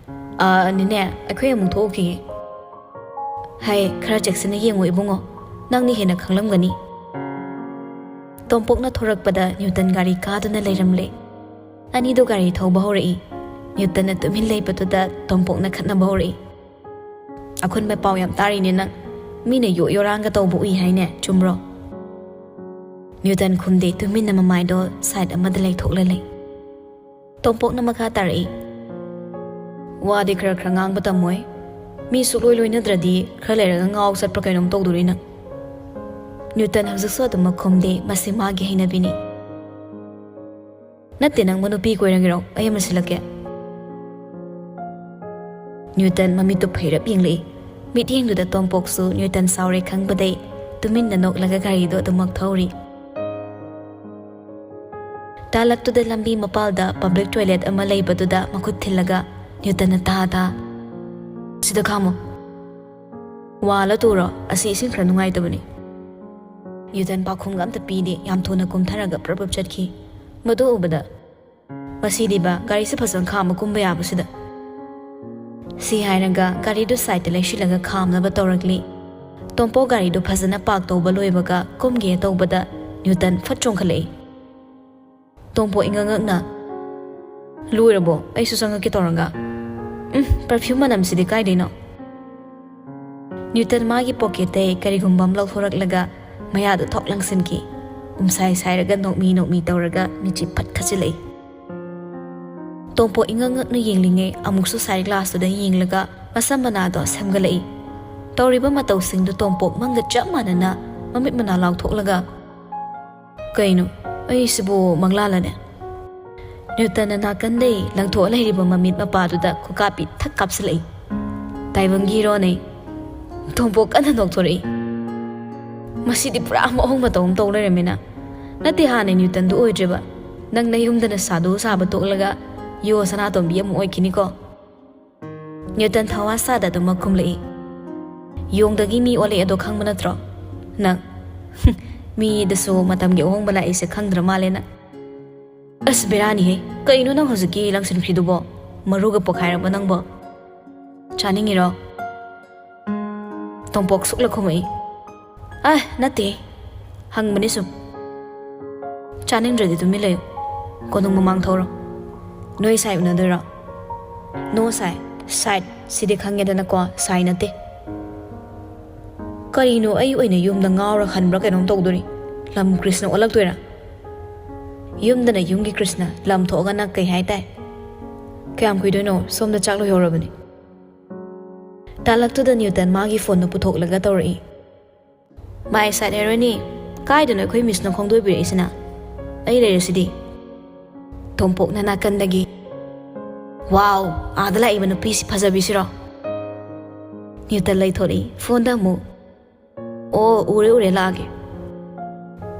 ꯑꯥ, ꯅꯦꯅꯦ, ꯑꯩꯈꯣꯏ ꯑꯃꯨꯛ ꯊꯣꯛꯎꯈꯤꯒꯦ꯫" "ꯍꯥꯏ, ꯈꯔ ꯆꯦꯛꯁꯤꯟꯅ ꯌꯦꯡꯉꯨ ꯏꯕꯨꯡꯉꯣ, ꯅꯪꯅ ꯍꯦꯟꯅ ꯈꯪꯂꯝꯒꯅꯤ꯫" ꯇꯣꯝꯄꯣꯛꯅ ꯊꯣꯔꯛꯄꯗ ꯅ꯭ꯌꯨꯇꯟ ꯒꯥꯔꯤ ꯀꯥꯗꯨꯅ ꯂꯩꯔꯝꯂꯦ꯫ ꯑꯅꯤꯗꯨ ꯒꯥꯔꯤ ꯊꯧꯕ ꯍꯧꯔꯛꯏ꯫ ꯅ꯭ꯌꯨꯇꯟꯅ ꯇꯨꯃꯤꯟ ꯂꯩꯕꯗꯨꯗ ꯇꯣꯝꯄꯣꯛꯅ ꯈꯠꯅꯕ ꯍꯧꯔꯛꯏ꯫ "ꯑꯈꯨꯟꯕ ꯄꯥꯎ ꯌꯥꯝ ꯇꯥꯔꯤꯅꯦ ꯅꯪ꯫ ꯃꯤꯅ ꯌꯣ ꯌꯣꯔꯥꯡꯒ ꯇꯧꯕ ꯎꯏ ꯍꯥꯏꯅꯦ, ꯆꯨꯝꯕ꯭ꯔꯣ?" ꯅ꯭ꯌꯨꯇꯟ ꯈꯨꯝꯗꯦ, ꯇꯨꯃꯤꯟꯅ ꯃꯃꯥꯏꯗꯣ ꯁꯥꯏꯠ ꯑꯃꯗ ꯂꯩꯊꯣꯛꯂ ꯂꯩ꯫ ꯇꯣꯝꯄꯣꯛꯅ ꯃꯈꯥ ꯇꯥꯔꯛꯏ, "ꯋꯥꯗꯤ ꯈꯔ ꯈꯔ ꯉꯥꯡꯕ ꯇꯝꯃꯣꯏ꯫ ꯃꯤ ꯁꯨꯛꯂꯣꯏ ꯂꯣꯏꯅꯗ꯭ꯔꯗꯤ ꯈꯔ ꯂꯩꯔꯒ ꯉꯥꯎ ꯆꯠꯄ꯭ꯔꯥ ꯀꯩꯅꯣꯝ ꯇꯧꯗꯣꯔꯤ ꯅꯪ꯫" ꯅ꯭ꯌꯨꯇꯟ ꯍꯧꯖꯤꯛꯁꯨ ꯑꯗꯨꯃꯛ ꯈꯨꯝꯗꯦ, ꯃꯁꯤ ꯃꯥꯒꯤ ꯍꯩꯅꯕꯤꯅꯤ꯫ "ꯅꯠꯇꯦ, ꯅꯪꯕꯨ ꯅꯨꯄꯤ ꯀꯣꯏꯔꯒꯦꯔꯣ? ꯑꯩ ꯑꯃ ꯁꯤꯜꯂꯛꯀꯦ꯫" ꯅ꯭ꯌꯨꯇꯟ ꯃꯃꯤꯠꯇꯨ ꯐꯩꯔꯞ ꯌꯦꯡꯂꯛꯏ꯫ ꯃꯤꯠꯌꯦꯡꯗꯨꯗ ꯇꯣꯝꯄꯣꯛꯁꯨ ꯅ꯭ꯌꯨꯇꯟ ꯁꯥꯎꯔꯦ ꯈꯪꯕꯗꯩ ꯇꯨꯃꯤꯟꯅ ꯅꯣꯛꯂꯒ ꯒꯥꯔꯤꯗꯣ ꯑꯗꯨꯃꯛ ꯊꯧꯔꯤ꯫ ꯇꯥꯂꯛꯇꯨꯗ ꯂꯝꯕꯤ ꯃꯄꯥꯜꯗ ꯄꯕ꯭ꯂꯤꯛ ꯇꯣꯏꯂꯦꯠ ꯑꯃ ꯂꯩꯕꯗꯨꯗ ꯃꯈꯨꯠ ꯊꯤꯜꯂꯒ ꯅ꯭ꯌꯨꯇꯟꯅ ꯇꯥ ꯇꯥ, "ꯁꯤꯗ ꯈꯥꯝꯃꯣ꯫ ꯋꯥꯜꯂ ꯇꯨꯔꯣ, ꯑꯁꯤ ꯏꯁꯤꯡ ꯈꯔ ꯅꯨꯡꯉꯥꯏꯇꯕꯅꯤ꯫" ꯅ꯭ꯌꯨꯇꯟ ꯄꯥꯎꯈꯨꯝꯒ ꯑꯝꯇ ꯄꯤꯗꯦ, ꯌꯥꯝ ꯊꯨꯅ ꯀꯨꯝꯊꯔꯒ ꯄ꯭ꯔꯞ ꯄ꯭ꯔꯞ ꯆꯠꯈꯤ꯫ ꯃꯗꯨ ꯎꯕꯗ, "ꯃꯁꯤꯗꯤꯕ, ꯒꯥꯔꯤꯁꯦ ꯐꯖꯅ ꯈꯥꯝꯃ ꯀꯨꯝꯕ ꯌꯥꯕꯁꯤꯗ꯫" ꯁꯤ ꯍꯥꯏꯔꯒ ꯒꯥꯔꯤꯗꯨ ꯁꯥꯏꯠꯇ ꯂꯩꯁꯤꯜꯂꯒ ꯈꯥꯝꯅꯕ ꯇꯧꯔꯛꯂꯤ꯫ ꯇꯣꯝꯄꯣꯛ ꯒꯥꯔꯤꯗꯨ ꯐꯖꯅ ꯄꯥꯔꯛ ꯇꯧꯕ ꯂꯣꯏꯕꯒ ꯀꯨꯝꯒꯦ ꯇꯧꯕꯗ ꯅ꯭ꯌꯨꯇꯟ ꯐꯠ ꯆꯣꯡꯈꯠꯂꯛꯏ꯫ ꯇꯣꯝꯄꯣꯛ ꯏꯉꯛ ꯉꯛꯅ, "ꯂꯣꯏꯔꯕꯣ? ꯑꯩꯁꯨ ꯆꯪꯉꯛꯀꯦ ꯇꯧꯔꯒ꯫ ꯎꯝ, ꯄꯔꯐ꯭ꯌꯨꯝ ꯃꯅꯝꯁꯤꯗꯤ ꯀꯥꯏꯗꯩꯅꯣ?" ꯅ꯭ꯌꯨꯇꯟ ꯃꯥꯒꯤ ꯄꯣꯀꯦꯠꯇꯩ ꯀꯔꯤꯒꯨꯝꯕ ꯑꯃ ꯂꯧꯊꯣꯔꯛꯂꯒ ꯃꯌꯥꯗꯨ ꯊꯣꯛ ꯂꯪꯁꯤꯟꯈꯤ꯫ ꯎꯝꯁꯥꯏ ꯁꯥꯏꯔꯒ ꯅꯣꯛꯃꯤ ꯅꯣꯛꯃꯤ ꯇꯧꯔꯒ ꯃꯤꯠꯁꯤ ꯐꯠ ꯈꯠꯆꯤꯜꯂꯛꯏ꯫ ꯇꯣꯝꯄꯣꯛ ꯏꯉꯛ ꯉꯛꯅ ꯌꯦꯡꯂꯤꯉꯩ ꯑꯃꯨꯛꯁꯨ ꯁꯥꯏꯠ ꯒ꯭ꯂꯥꯁꯇꯨꯗ ꯌꯦꯡꯂꯒ ꯃꯁꯝ ꯃꯅꯥꯗꯣ ꯁꯦꯝꯒꯠꯂꯛꯏ꯫ ꯇꯧꯔꯤꯕ ꯃꯇꯧꯁꯤꯡꯗꯨ ꯇꯣꯝꯄꯣꯛ ꯃꯪꯒ ꯆꯞ ꯃꯥꯟꯅꯅ ꯃꯃꯤꯠ ꯃꯅꯥ ꯂꯥꯎꯊꯣꯛꯂꯒ, "ꯀꯩꯅꯣ, ꯑꯩꯁꯤꯕꯨ ꯃꯪꯂꯥꯂꯅꯦ?" ꯅ꯭ꯌꯨꯇꯟꯅ ꯅꯥꯀꯟꯗꯩ ꯂꯪꯊꯣꯛꯑ ꯂꯩꯔꯤꯕ ꯃꯃꯤꯠ ꯃꯄꯥꯗꯨꯗ ꯈꯨꯀꯥꯞꯄꯤ ꯊꯛ ꯀꯥꯞꯁꯤꯜꯂꯛꯏ꯫ ꯇꯥꯏꯕꯪꯒꯤ ꯍꯤꯔꯣꯅꯦ꯫ ꯇꯣꯝꯄꯣꯛ ꯀꯟꯅ ꯅꯣꯛꯊꯣꯔꯛꯏ꯫ "ꯃꯁꯤꯗꯤ ꯄꯨꯔꯥ ꯃꯑꯣꯡ ꯃꯇꯧ ꯑꯃ ꯇꯧ ꯂꯩꯔꯝꯃꯤꯅ꯫ ꯅꯠꯇꯦ, ꯍꯥꯟꯅ ꯅ꯭ꯌꯨꯇꯟꯗꯨ ꯑꯣꯏꯗ꯭ꯔꯤꯕ꯫ ꯅꯪ ꯅꯌꯨꯝꯗꯅ ꯁꯥꯗꯨ ꯁꯥꯕ ꯇꯣꯛꯂꯒ ꯌꯣ ꯁꯅꯥꯇꯣꯝꯕꯤ ꯑꯃ ꯑꯣꯏꯈꯤꯅꯤꯀꯣ?" ꯅ꯭ꯌꯨꯇꯟ ꯊꯋꯥ ꯁꯥꯗ ꯑꯗꯨꯃꯛ ꯈꯨꯝꯂꯛꯏ꯫ "ꯌꯣꯡꯗꯒꯤ ꯃꯤ ꯑꯣꯜꯂꯛꯑꯦ ꯑꯗꯣ ꯈꯪꯕ ꯅꯠꯇ꯭ꯔꯣ ꯅꯪ?" "ꯃꯤꯗꯁꯨ ꯃꯇꯝꯒꯤ ꯑꯍꯣꯡꯕ ꯂꯥꯛꯏꯁꯦ ꯈꯪꯗ꯭ꯔ ꯃꯥꯜꯂꯦ ꯅꯪ꯫" "ꯑꯁ, ꯕꯦꯔꯥꯅꯤꯍꯦ꯫ ꯀꯩꯅꯣ ꯅꯪ ꯍꯧꯖꯤꯛꯀꯤ ꯂꯪꯁꯤꯟꯈ꯭ꯔꯤꯗꯨꯕꯣ? ꯃꯔꯨꯒ ꯄꯣꯛꯈꯥꯏꯔꯕꯣ ꯅꯪꯕꯣ? ꯆꯥꯅꯤꯡꯉꯤꯔꯣ?" ꯇꯣꯝꯄꯣꯛ ꯁꯨꯛꯂ ꯈꯨꯝꯃꯛꯏ꯫ "ꯑ, ꯅꯠꯇꯦ꯫ ꯍꯪꯕꯅꯤ ꯁꯨꯝ꯫ ꯆꯥꯅꯤꯡꯗ꯭ꯔꯗꯤ ꯇꯨꯃꯤꯟ ꯂꯩꯌꯨ꯫ ꯀꯣꯅꯨꯡ ꯃꯃꯥꯡ ꯊꯧꯔꯣ꯫ ꯅꯣꯏ ꯁꯥꯏ ꯎꯅꯗꯣꯏꯔꯣ?" "ꯅꯣ ꯁꯥꯏ꯫ ꯁꯥꯏꯠ ꯁꯤꯗꯤ ꯈꯪꯉꯦꯗꯅꯀꯣ, ꯁꯥꯏ ꯅꯠꯇꯦ꯫" "ꯀꯔꯤꯅꯣ, ꯑꯩ ꯑꯣꯏꯅ ꯌꯨꯝꯗ ꯉꯥꯎꯔ ꯍꯟꯕ꯭ꯔꯥ ꯀꯩꯅꯣꯝ ꯇꯧꯗꯣꯔꯤ꯫ ꯂꯝ ꯀ꯭ꯔꯤꯁꯅ ꯑꯣꯜꯂꯛꯇꯣꯏꯔꯥ?" "ꯌꯨꯝꯗꯅ ꯌꯨꯝꯒꯤ ꯀ꯭ꯔꯤꯁꯅ, ꯂꯝ ꯊꯣꯛꯑꯒꯅ ꯀꯩ ꯍꯥꯏꯇꯥꯏ?" "ꯀꯌꯥꯝ ꯀꯨꯏꯗꯣꯏꯅꯣ? ꯁꯣꯝꯗ ꯆꯥꯛ ꯂꯣꯏꯍꯧꯔꯕꯅꯤ꯫" ꯇꯥꯂꯛꯇꯨꯗ ꯅ꯭ꯌꯨꯇꯟ ꯃꯥꯒꯤ ꯐꯣꯟꯗꯨ ꯄꯨꯊꯣꯛꯂꯒ ꯇꯧꯔꯛꯏ꯫ "ꯃꯥꯏ ꯁꯥꯏꯠ ꯍꯦꯔꯣꯏꯅꯤ, ꯀꯥꯏꯗꯅꯣ ꯑꯩꯈꯣꯏ ꯃꯤꯁꯅ ꯈꯣꯡꯗꯣꯏꯕꯤꯔꯛꯏꯁꯤꯅ? ꯑꯩ ꯂꯩꯔꯤꯁꯤꯗꯤ꯫" ꯇꯣꯝꯄꯣꯛꯅ ꯅꯥꯀꯟꯗꯒꯤ, "ꯋꯥꯎ, ꯑꯥꯗ ꯂꯥꯛꯏꯕ ꯅꯨꯄꯤꯁꯤ ꯐꯖꯕꯤꯁꯤꯔꯣ?" ꯅ꯭ꯌꯨꯇꯟ ꯂꯩꯊꯣꯔꯛꯏ꯫ ꯐꯣꯟꯗ ꯑꯃꯨꯛ, "ꯑꯣ, ꯎꯔꯦ, ꯎꯔꯦ, ꯂꯥꯛꯑꯒꯦ꯫"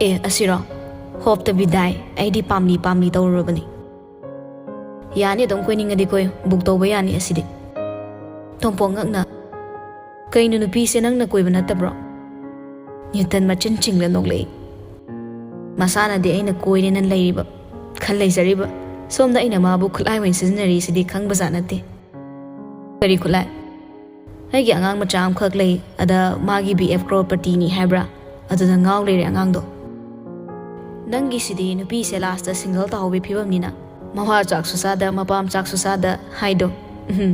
"ꯑꯦ, ꯑꯁꯤꯔꯣ? ꯍꯣꯞꯇ ꯕꯤꯗꯥꯏ, ꯑꯩꯗꯤ ꯄꯥꯝꯂꯤ ꯄꯥꯝꯂꯤ ꯇꯧꯔꯨꯔꯕꯅꯤ꯫" "ꯌꯥꯅꯤ, ꯑꯗꯨꯝ ꯀꯣꯏꯅꯤꯡꯉꯗꯤ ꯀꯣꯏꯌꯨ, ꯕꯨꯛ ꯇꯧꯕ ꯌꯥꯅꯤ ꯑꯁꯤꯗꯤ꯫" ꯇꯣꯝꯄꯣꯛ ꯉꯛꯅ, "ꯀꯩꯅꯣ, ꯅꯨꯄꯤꯁꯦ ꯅꯪꯅ ꯀꯣꯏꯕ ꯅꯠꯇꯕ꯭ꯔꯣ?" ꯅ꯭ꯌꯨꯇꯟ ꯃꯆꯤꯟ ꯆꯤꯡꯂ ꯅꯣꯛꯂꯛꯏ꯫ "ꯃꯁꯥꯅꯗꯤ ꯑꯩꯅ ꯀꯣꯏꯔꯦꯅ ꯂꯩꯔꯤꯕ, ꯈꯜ ꯂꯩꯖꯔꯤꯕ, ꯁꯣꯝꯗ ꯑꯩꯅ ꯃꯥꯕꯨ ꯈꯨꯠꯂꯥꯏ ꯑꯣꯏꯅ ꯁꯤꯖꯤꯟꯅꯔꯤꯁꯤꯗꯤ ꯈꯪꯕꯖꯥꯠ ꯅꯠꯇꯦ꯫" "ꯀꯔꯤ ꯈꯨꯠꯂꯥꯏ?" "ꯑꯩꯒꯤ ꯑꯉꯥꯡ ꯃꯆꯥ ꯑꯃꯈꯛ ꯂꯩ, ꯑꯗ ꯃꯥꯒꯤ ꯕꯤ ꯑꯦꯐ ꯀ꯭ꯔꯣꯔꯄꯇꯤꯅꯤ ꯍꯥꯏꯕ꯭ꯔꯥ, ꯑꯗꯨꯗ ꯉꯥꯎ ꯂꯩꯔꯦ ꯑꯉꯥꯡꯗꯣ꯫" "ꯅꯪꯒꯤꯁꯤꯗꯤ ꯅꯨꯄꯤꯁꯦ ꯂꯥꯁꯇ ꯁꯤꯡꯒꯜ ꯇꯥꯍꯧꯕꯤ ꯐꯤꯕꯝꯅꯤꯅ, ꯃꯋꯥ ꯆꯥꯛꯁꯨ ꯆꯥꯗ, ꯃꯄꯥꯝ ꯆꯥꯛꯁꯨ ꯆꯥꯗ ꯍꯥꯏꯗꯣ꯫ ꯎꯝ꯫"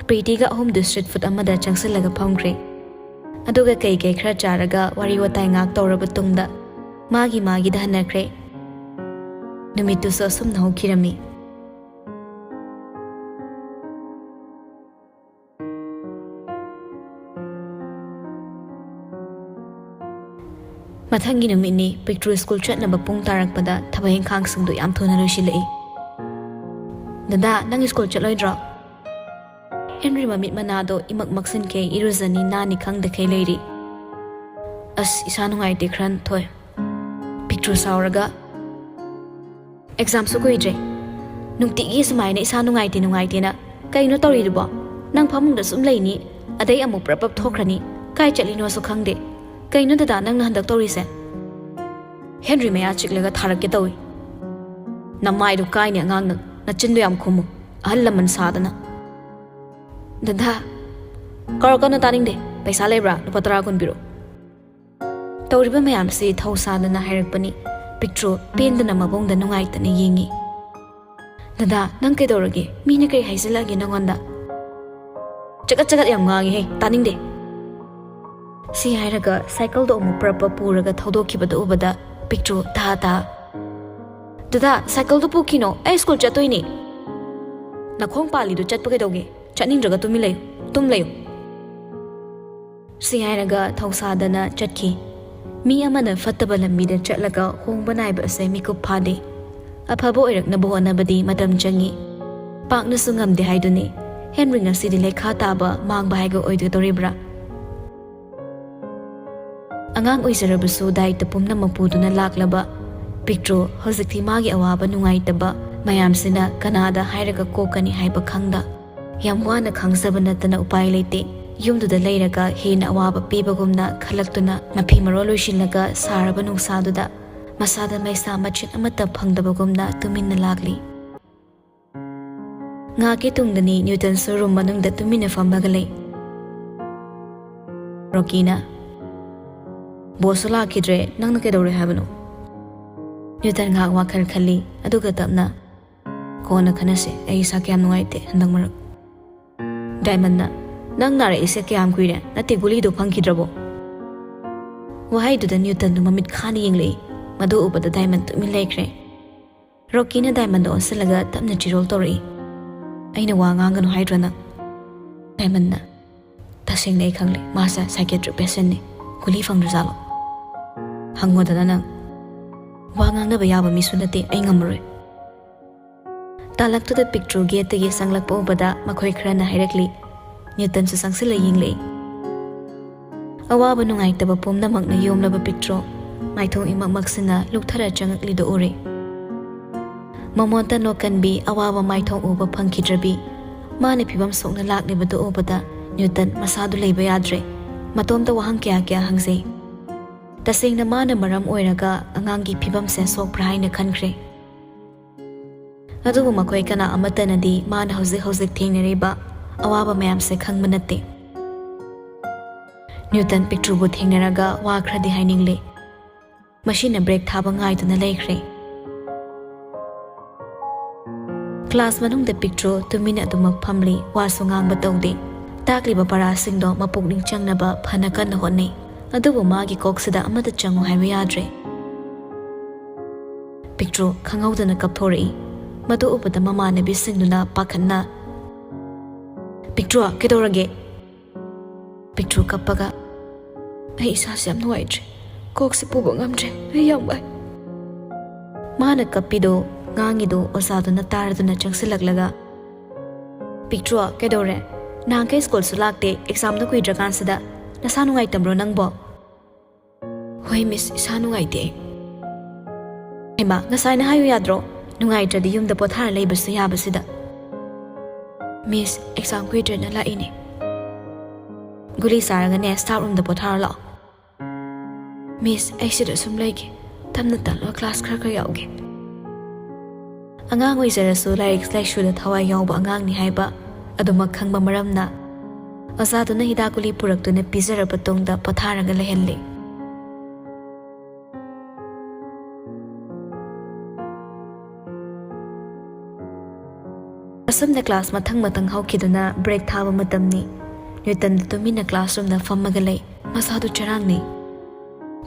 ꯄ꯭ꯔꯤꯇꯤꯒ ꯑꯍꯨꯝꯗꯨ ꯁ꯭ꯇ꯭ꯔꯤꯠ ꯐꯨꯗ ꯑꯃꯗ ꯆꯪꯁꯤꯜꯂꯒ ꯐꯝꯈ꯭ꯔꯦ꯫ ꯑꯗꯨꯒ ꯀꯩ ꯀꯩ ꯈꯔ ꯆꯥꯔꯒ ꯋꯥꯔꯤ ꯋꯥꯇꯥꯏ ꯉꯥꯛ ꯇꯧꯔꯕ ꯇꯨꯡꯗ ꯃꯥꯒꯤ ꯃꯥꯒꯤꯗ ꯍꯟꯅꯈ꯭ꯔꯦ꯫ ꯅꯨꯃꯤꯠꯇꯨꯁꯨ ꯑꯁꯨꯝꯅ ꯍꯧꯈꯤꯔꯝꯃꯤ꯫ ꯃꯊꯪꯒꯤ ꯅꯨꯃꯤꯠꯅꯤ꯫ ꯄꯤꯛꯇ꯭ꯔꯨ ꯁ꯭ꯀꯨꯜ ꯆꯠꯅꯕ ꯄꯨꯡ ꯇꯥꯔꯛꯄꯗ ꯊꯕꯛ ꯏꯪꯈꯥꯡꯁꯤꯡꯗꯨ ꯌꯥꯝ ꯊꯨꯅ ꯂꯣꯏꯁꯤꯜꯂꯛꯏ꯫ "ꯗꯗꯥ, ꯅꯪ ꯁ꯭ꯀꯨꯜ ꯆꯠꯂꯣꯏꯗ꯭ꯔꯣ?" ꯍꯦꯟꯔꯤ ꯃꯃꯤꯠ ꯃꯅꯥꯗꯣ ꯏꯃꯛ ꯃꯛꯁꯤꯟꯈꯩ ꯏꯔꯨꯖꯅꯤ ꯅꯥꯅꯤ ꯈꯪꯗꯈꯩ ꯂꯩꯔꯤ꯫ "ꯑꯁ, ꯏꯁꯥ ꯅꯨꯡꯉꯥꯏꯇꯦ ꯈꯔ ꯊꯣꯏ꯫" ꯄꯤꯛꯇ꯭ꯔꯨ ꯁꯥꯎꯔꯒ, "ꯑꯦꯛꯖꯥꯝꯁꯨ ꯀꯨꯏꯗ꯭ꯔꯦ꯫ ꯅꯨꯡꯇꯤꯒꯤ ꯁꯨꯃꯥꯏꯅ ꯏꯁꯥ ꯅꯨꯡꯉꯥꯏꯇꯦ ꯅꯨꯡꯉꯥꯏꯇꯦꯅ ꯀꯩꯅꯣ ꯇꯧꯔꯤꯗꯨꯕꯣ? ꯅꯪ ꯐꯃꯨꯡꯗ ꯁꯨꯝ ꯂꯩꯅꯤ, ꯑꯗꯩ ꯑꯃꯨꯛ ꯄ꯭ꯔꯞ ꯄ꯭ꯔꯞ ꯊꯣꯛꯈ꯭ꯔꯅꯤ, ꯀꯥꯏ ꯆꯠꯂꯤꯅꯣꯁꯨ ꯈꯪꯗꯦ꯫ ꯀꯩꯅꯣ ꯗꯗꯥ ꯅꯪꯅ ꯍꯟꯗꯛ ꯇꯧꯔꯤꯁꯦ?" ꯍꯦꯟꯔꯤ ꯃꯌꯥ ꯆꯤꯛꯂꯒ ꯊꯥꯔꯛꯀꯦ ꯇꯧꯏ꯫ "ꯅꯃꯥꯏꯗꯨ ꯀꯥꯏꯅꯤ ꯑꯉꯥꯡ ꯅꯪ, ꯅꯆꯤꯟꯗꯨ ꯌꯥꯝ ꯈꯨꯝꯃꯨ, ꯑꯍꯜ ꯂꯃꯟ ꯁꯥꯗꯅ꯫" "ꯗꯗꯥ꯫" "ꯀꯧꯔꯛꯀꯅꯨ ꯇꯥꯅꯤꯡꯗꯦ꯫ ꯄꯩꯁꯥ ꯂꯩꯕ꯭ꯔꯥ? ꯂꯨꯄꯥ ꯇꯔꯥ ꯀꯨꯟ ꯄꯤꯔꯛꯑꯣ꯫" ꯇꯧꯔꯤꯕ ꯃꯌꯥꯝꯁꯤ ꯊꯧ ꯁꯥꯗꯅ ꯍꯥꯏꯔꯛꯄꯅꯤ꯫ ꯄꯤꯛꯇ꯭ꯔꯨ ꯄꯦꯟꯗꯅ ꯃꯕꯨꯡꯗ ꯅꯨꯡꯉꯥꯏꯇꯅ ꯌꯦꯡꯉꯤ꯫ "ꯗꯗꯥ, ꯅꯪ ꯀꯩꯗꯧꯔꯒꯦ? ꯃꯤꯅ ꯀꯔꯤ ꯍꯥꯏꯖꯤꯜꯂꯛꯑꯒꯦ ꯅꯪꯉꯣꯟꯗ?" "ꯆꯒꯠ ꯆꯒꯠ ꯌꯥꯝ ꯉꯥꯡꯉꯤꯍꯦ, ꯇꯥꯅꯤꯡꯗꯦ꯫" ꯁꯤ ꯍꯥꯏꯔꯒ ꯁꯥꯏꯀꯜꯗꯣ ꯑꯃꯨꯛ ꯄ꯭ꯔꯞ ꯄ꯭ꯔꯞ ꯄꯨꯔꯒ ꯊꯧꯗꯣꯛꯈꯤꯕꯗꯨ ꯎꯕꯗ ꯄꯤꯛꯇ꯭ꯔꯨ ꯇꯥ ꯇꯥ꯫ "ꯗꯗꯥ, ꯁꯥꯏꯀꯜꯗꯨ ꯄꯨꯈꯤꯅꯣ, ꯑꯩ ꯁ꯭ꯀꯨꯜ ꯆꯠꯇꯣꯏꯅꯦ꯫" "ꯅꯈꯣꯡ ꯄꯥꯜꯂꯤꯗꯨ ꯆꯠꯄ ꯀꯩꯗꯧꯒꯦ? ꯆꯠꯅꯤꯡꯗ꯭ꯔꯒ ꯇꯨꯃꯤꯟ ꯂꯩꯌꯨ, ꯇꯨꯝ ꯂꯩꯌꯨ꯫" ꯁꯤ ꯍꯥꯏꯔꯒ ꯊꯧꯁꯥꯗꯅ ꯆꯠꯈꯤ꯫ ꯃꯤ ꯑꯃꯅ ꯐꯠꯇꯕ ꯂꯝꯕꯤꯗ ꯆꯠꯂꯒ ꯍꯣꯡꯕ ꯅꯥꯏꯕ ꯑꯁꯦ ꯃꯤꯀꯨꯞ ꯐꯥꯗꯦ꯫ ꯑꯐꯕ ꯑꯣꯏꯔꯛꯅꯕ ꯍꯣꯠꯅꯕꯗꯤ ꯃꯇꯝ ꯆꯪꯏ꯫ ꯄꯥꯛꯅꯁꯨ ꯉꯝꯗꯦ ꯍꯥꯏꯗꯨꯅꯤ꯫ ꯍꯦꯟꯔꯤ ꯉꯁꯤꯗꯤ ꯂꯩꯈꯥ ꯇꯥꯕ ꯃꯥꯡꯕ ꯍꯥꯏꯒ ꯑꯣꯏꯒꯗꯧꯔꯤꯕ꯭ꯔꯥ? ꯑꯉꯥꯡ ꯑꯣꯏꯖꯔꯕꯁꯨ ꯗꯥꯏꯇ ꯄꯨꯝꯅꯃꯛ ꯄꯨꯗꯨꯅ ꯂꯥꯛꯂꯕ ꯄꯤꯛꯇ꯭ꯔꯨ ꯍꯧꯖꯤꯛꯇꯤ ꯃꯥꯒꯤ ꯑꯋꯥꯕ ꯅꯨꯡꯉꯥꯏꯇꯕ ꯃꯌꯥꯝꯁꯤꯅ ꯀꯅꯥꯗ ꯍꯥꯏꯔꯒ ꯀꯣꯛꯀꯅꯤ ꯍꯥꯏꯕ ꯈꯪꯗ, ꯌꯥꯝ ꯋꯥꯅ ꯈꯥꯡꯖꯕ ꯅꯠꯇꯅ ꯎꯄꯥꯏ ꯂꯩꯇꯦ꯫ ꯌꯨꯝꯗꯨꯗ ꯂꯩꯔꯒ ꯍꯦꯟꯅ ꯑꯋꯥꯕ ꯄꯤꯕꯒꯨꯝꯅ ꯈꯜꯂꯛꯇꯨꯅ ꯃꯐꯤ ꯃꯔꯣꯜ ꯂꯣꯏꯁꯤꯜꯂꯒ ꯁꯥꯔꯕ ꯅꯨꯡꯁꯥꯗꯨꯗ ꯃꯁꯥꯗ ꯃꯩꯁꯥ ꯃꯆꯦꯠ ꯑꯃꯠꯇ ꯐꯪꯗꯕꯒꯨꯝꯅ ꯇꯨꯃꯤꯟꯅ ꯂꯥꯛꯂꯤ꯫ ꯉꯥꯏꯍꯥꯛꯀꯤ ꯇꯨꯡꯗꯅꯤ ꯅ꯭ꯌꯨꯇꯟꯁꯨ ꯔꯨꯝ ꯃꯅꯨꯡꯗ ꯇꯨꯃꯤꯟꯅ ꯐꯝꯂꯒ ꯂꯩ꯫ ꯔꯣꯀꯤꯅ, "ꯕꯣꯁꯁꯨ ꯂꯥꯛꯈꯤꯗ꯭ꯔꯦ, ꯅꯪꯅ ꯀꯩꯗꯧꯔꯦ ꯍꯥꯏꯕꯅꯣ?" ꯅ꯭ꯌꯨꯇꯟ ꯉꯥꯏꯍꯥꯛ ꯋꯥꯈꯜ ꯈꯜꯂꯤ, ꯑꯗꯨꯒ ꯇꯞꯅ, "ꯀꯣꯟꯅ ꯈꯟꯅꯁꯦ, ꯑꯩ ꯏꯁꯥ ꯀꯌꯥꯝ ꯅꯨꯡꯉꯥꯏꯇꯦ ꯍꯟꯗꯛ ꯃꯔꯛ꯫" ꯗꯥꯏꯃꯟꯅ, "ꯅꯪ ꯅꯥꯔꯛꯏꯁꯦ ꯀꯌꯥꯝ ꯀꯨꯏꯔꯦ? ꯅꯠꯇꯦ, ꯒꯨꯂꯤꯗꯣ ꯐꯪꯈꯤꯗ꯭ꯔꯕꯣ?" ꯋꯥꯍꯩꯗꯨꯗ ꯅ꯭ꯌꯨꯇꯟꯗꯨ ꯃꯃꯤꯠ ꯈꯥꯅ ꯌꯦꯡꯂꯛꯏ꯫ ꯃꯗꯨ ꯎꯕꯗ ꯗꯥꯏꯃꯟ ꯇꯨꯃꯤꯟ ꯂꯩꯈ꯭ꯔꯦ꯫ ꯔꯣꯀꯤꯅ ꯗꯥꯏꯃꯟꯗ ꯑꯣꯟꯁꯤꯜꯂꯒ ꯇꯞꯅ ꯆꯤꯔꯣꯜ ꯇꯧꯔꯛꯏ꯫ "ꯑꯩꯅ ꯋꯥ ꯉꯥꯡꯒꯅꯨ ꯍꯥꯏꯗ꯭ꯔꯣ ꯅꯪ?" ꯗꯥꯏꯃꯟꯅ, "ꯇꯁꯦꯡꯅ ꯑꯩ ꯈꯪꯂꯦ, ꯃꯥꯁꯦ psychiatric patientꯅꯤ꯫ ꯒꯨꯂꯤ ꯐꯪꯗ꯭ꯔꯖꯥꯠꯂꯣ? ꯍꯪꯉꯣꯗꯅ ꯅꯪ꯫ ꯋꯥ ꯉꯥꯡꯅꯕ ꯌꯥꯕ ꯃꯤꯁꯨ ꯅꯠꯇꯦ, ꯑꯩ ꯉꯝꯃꯔꯣꯏ꯫" ꯇꯥꯂꯛꯇꯨꯗ ꯄꯤꯛꯇ꯭ꯔꯨ ꯒꯦꯠꯇꯒꯤ ꯆꯪꯂꯛꯄ ꯎꯕꯗ ꯃꯈꯣꯏ ꯈꯔꯅ ꯍꯥꯏꯔꯛꯂꯤ꯫ ꯅ꯭ꯌꯨꯇꯟꯁꯨ ꯆꯪꯁꯤꯜꯂ ꯌꯦꯡꯂꯛꯏ꯫ ꯑꯋꯥꯕ ꯅꯨꯡꯉꯥꯏꯇꯕ ꯄꯨꯝꯅꯃꯛꯅ ꯌꯣꯝꯂꯕ ꯄꯤꯛꯇ꯭ꯔꯨ ꯃꯥꯏꯊꯣꯡ ꯏꯃꯛ ꯃꯛꯁꯤꯟꯅ ꯂꯨꯞꯊꯔ ꯆꯪꯉꯛꯂꯤꯗꯨ ꯎꯔꯦ꯫ ꯃꯃꯣꯟꯇ ꯅꯣꯛꯀꯟꯕꯤ ꯑꯋꯥꯕ ꯃꯥꯏꯊꯣꯡ ꯎꯕ ꯐꯪꯈꯤꯗ꯭ꯔꯕꯤ ꯃꯥꯅ ꯐꯤꯕꯝ ꯁꯣꯛꯅ ꯂꯥꯛꯂꯤꯕꯗꯨ ꯎꯕꯗ ꯅ꯭ꯌꯨꯇꯟ ꯃꯁꯥꯗꯨ ꯂꯩꯕ ꯌꯥꯗ꯭ꯔꯦ꯫ ꯃꯇꯣꯝꯇ ꯋꯥꯍꯪ ꯀꯌꯥ ꯀꯌꯥ ꯍꯪꯖꯩ꯫ ꯇꯁꯦꯡꯅ ꯃꯥꯅ ꯃꯔꯝ ꯑꯣꯏꯔꯒ ꯑꯉꯥꯡꯒꯤ ꯐꯤꯕꯝꯁꯦ ꯁꯣꯛꯄ꯭ꯔꯥ ꯍꯥꯏꯅ ꯈꯟꯈ꯭ꯔꯦ꯫ ꯑꯗꯨꯕꯨ ꯃꯈꯣꯏ ꯀꯅꯥ ꯑꯃꯠꯇꯅꯗꯤ ꯃꯥꯅ ꯍꯧꯖꯤꯛ ꯍꯧꯖꯤꯛ ꯊꯦꯡꯅꯔꯤꯕ ꯑꯋꯥꯕ ꯃꯌꯥꯝꯁꯦ ꯈꯪꯕ ꯅꯠꯇꯦ꯫ ꯅ꯭ꯌꯨꯇꯟ ꯄꯤꯛꯇ꯭ꯔꯨꯕꯨ ꯊꯦꯡꯅꯔꯒ ꯋꯥ ꯈꯔꯗꯤ ꯍꯥꯏꯅꯤꯡꯂꯦ꯫ ꯃꯁꯤꯅ ꯕ꯭ꯔꯦꯛ ꯊꯥꯕ ꯉꯥꯏꯗꯨꯅ ꯂꯩꯈ꯭ꯔꯦ꯫ ꯀ꯭ꯂꯥꯁ ꯃꯅꯨꯡꯗ ꯄꯤꯛꯇ꯭ꯔꯨ ꯇꯨꯃꯤꯟꯅ ꯑꯗꯨꯃꯛ ꯐꯝꯂꯤ, ꯋꯥꯁꯨ ꯉꯥꯡꯕ ꯇꯧꯗꯦ꯫ ꯇꯥꯛꯂꯤꯕ ꯄꯔꯥꯁꯤꯡꯗꯣ ꯃꯄꯨꯛꯅꯤꯡ ꯆꯪꯅꯕ ꯐꯅ ꯀꯟꯅ ꯍꯣꯠꯅꯩ, ꯑꯗꯨꯕꯨ ꯃꯥꯒꯤ ꯀꯣꯛꯁꯤꯗ ꯑꯃꯠꯇ ꯆꯪꯉꯨ ꯍꯥꯏꯕ ꯌꯥꯗ꯭ꯔꯦ꯫ ꯄꯤꯛꯇ꯭ꯔꯨ ꯈꯪꯍꯧꯗꯅ ꯀꯞꯊꯣꯔꯛꯏ꯫ ꯃꯗꯨ ꯎꯕꯗ ꯃꯃꯥꯟꯅꯕꯤꯁꯤꯡꯗꯨꯅ ꯄꯥꯈꯠꯅ, "ꯄꯤꯛꯇ꯭ꯔꯨ, ꯀꯩꯗꯧꯔꯒꯦ?" ꯄꯤꯛꯇ꯭ꯔꯨ ꯀꯞꯄꯒ, "ꯑꯩ ꯏꯁꯥꯁꯦ ꯌꯥꯝ ꯅꯨꯡꯉꯥꯏꯇ꯭ꯔꯦ, ꯀꯣꯛꯁꯦ ꯄꯨꯕ ꯉꯝꯗ꯭ꯔꯦ, ꯑꯩ ꯌꯥꯝ ꯋꯥꯏ꯫" ꯃꯥꯅ ꯀꯞꯄꯤꯗꯣ, ꯉꯥꯡꯉꯤꯗꯣ ꯑꯣꯖꯥꯗꯨꯅ ꯇꯥꯔꯗꯨꯅ ꯆꯪꯁꯤꯜꯂꯛꯂꯒ, ꯄꯤꯛꯇ꯭ꯔꯨ, ꯀꯩꯗꯧꯔꯦ? ꯅꯍꯥꯟꯈꯩ ꯁ꯭ꯀꯨꯜꯁꯨ ꯂꯥꯛꯇꯦ, ꯑꯦꯛꯖꯥꯝꯗꯣ ꯀꯨꯏꯗ꯭ꯔꯀꯥꯟꯁꯤꯗ꯫ ꯅꯁꯥ ꯅꯨꯡꯉꯥꯏꯇꯕ꯭ꯔꯣ ꯅꯪꯕꯣ? ꯍꯣꯏ ꯃꯤꯁ, ꯏꯁꯥ ꯅꯨꯡꯉꯥꯏꯇꯦ꯫ ꯍꯩꯃꯥ, ꯉꯁꯥꯏꯅ ꯍꯥꯏꯌꯨ ꯌꯥꯗ꯭ꯔꯣ? ꯅꯨꯡꯉꯥꯏꯇ꯭ꯔꯗꯤ ꯌꯨꯝꯗ ꯄꯣꯊꯥꯔ ꯂꯩꯕꯁꯨ ꯌꯥꯕꯁꯤꯗ꯫ ꯃꯤꯁ, ꯑꯦꯛꯖꯥꯝ ꯀꯨꯏꯗ꯭ꯔꯦꯅ ꯂꯥꯛꯏꯅꯦ꯫ ꯒꯨꯂꯤ ꯆꯥꯔꯒꯅꯦ ꯁ꯭ꯇꯥꯐ ꯔꯨꯝꯗ ꯄꯣꯊꯥꯔ ꯂꯥꯛꯑꯣ꯫ ꯃꯤꯁ, ꯑꯩ ꯁꯤꯗ ꯁꯨꯝ ꯂꯩꯒꯦ꯫ ꯇꯞꯅ ꯇꯞꯅ ꯀ꯭ꯂꯥꯁ ꯈꯔ ꯈꯔ ꯌꯥꯎꯒꯦ꯫ ꯑꯉꯥꯡ ꯑꯣꯏꯖꯔꯁꯨ ꯂꯥꯏꯔꯤꯛ ꯂꯥꯏꯁꯨꯗ ꯊꯋꯥꯏ ꯌꯥꯎꯕ ꯑꯉꯥꯡꯅꯤ ꯍꯥꯏꯕ ꯑꯗꯨꯃꯛ ꯈꯪꯕ ꯃꯔꯝꯅ ꯑꯣꯖꯥꯗꯨꯅ ꯍꯤꯗꯥꯛ ꯒꯨꯂꯤ ꯄꯨꯔꯛꯇꯨꯅ ꯄꯤꯖꯔꯕ ꯇꯨꯡꯗ ꯄꯣꯊꯥꯔꯒ ꯂꯩꯍꯜꯂꯤ꯫ ꯑꯁꯨꯝꯅ ꯀ꯭ꯂꯥꯁ ꯃꯊꯪ ꯃꯊꯪ ꯍꯧꯈꯤꯗꯨꯅ ꯕ꯭ꯔꯦꯛ ꯊꯥꯕ ꯃꯇꯝꯅꯤ꯫ ꯅ꯭ꯌꯨꯇꯟꯗ ꯇꯨꯃꯤꯟꯅ ꯀ꯭ꯂꯥꯁꯔꯨꯝꯗ ꯐꯝꯃꯒ ꯂꯩ꯫ ꯃꯁꯥꯗꯨ ꯆꯔꯥꯡꯅꯩ꯫